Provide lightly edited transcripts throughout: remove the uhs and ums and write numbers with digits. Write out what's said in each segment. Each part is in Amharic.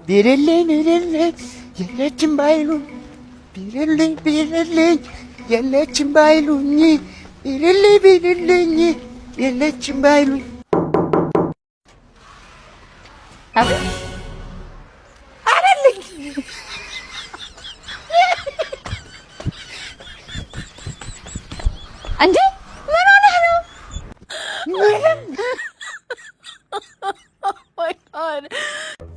ቢርልኝ ቢርልኝ የለችም ባይሉኝ፣ ቢርልኝ ቢርልኝ የለችም ባይሉኝ፣ ቢርልኝ ቢርልኝ የለችም ባይሉኝ። አቤት። አረልኝ። እንዴ፣ ምን ሆነህ ነው? ምንም።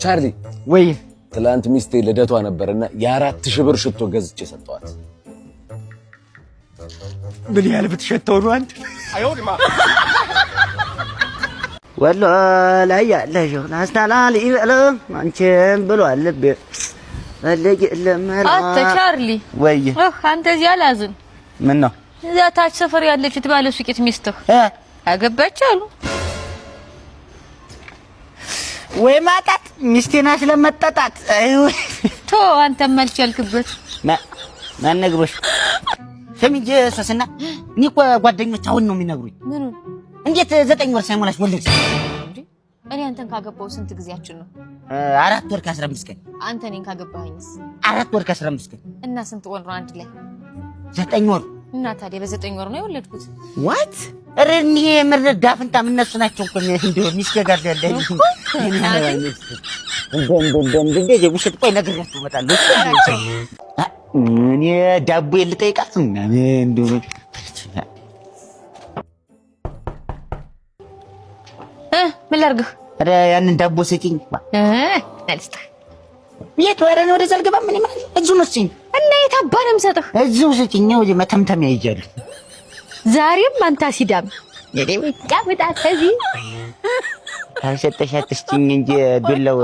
ቻርሊ። ወይ። ትላንት ሚስቴ ልደቷ ነበርና የ4,000 ብር ሽቶ ገዝቼ ሰጠኋት። ምን ያህል ብትሸተው ነው አንተ? ወሎ ላይ ያለሽው ናስታላል ይበለ አንቺን ብሏል ልቤ ፈልግ ለመላ። አንተ ቻርሊ። ወይ። አንተ እዚህ አላዝን። ምን ነው? እዚያ ታች ሰፈር ያለችው ባለ ሱቂት ሚስትህ አገባች አሉ። ወይ ማጣት፣ ሚስቴና ስለመጠጣት። ቶ አንተም አልቻልክበት። ማን ነግሮሽ? ስሚ እንጂ ሶስና፣ እኔ እኮ ጓደኞች አሁን ነው የሚነግሩኝ። ምኑን? እንዴት 9 ወር ሳይሞላሽ ወለድሽ? እኔ አንተን ካገባው ስንት ጊዜያችን ነው? 4 ወር ከ15 ቀን። አንተ እኔን ካገባኸኝስ? 4 ወር ከ15 ቀን። እና ስንት ወር ነው አንድ ላይ? 9 ወር። እና ታዲያ በ9 ወር ነው የወለድኩት። What? ኧረ እኒህ የምር ዳፍንታም እነሱ ናቸው እኮ። እንደው ሚስቴ ጋር ያለ እንደ ውሸት። ቆይ ነግሬያቸው እመጣለሁ። እኔ ዳቦ ልጠይቃት እንደው። ምን ላድርግህ? ኧረ ያንን ዳቦ ስጪኝ። አልስጥህ። የት? ኧረ እኔ ወደዛ አልገባም። ምን ማለት እዚሁ ነው ስጪኝ። እና የት አባ ነው የምሰጥህ? እዚሁ ስጪኝ። ወደ መተምተሚያ ይዣለሁ። ዛሬም አንተ አሲዳም ጫምጣ ከዚህ። ካልሰጠሽ አትስጪኝ እንጂ ዱላው።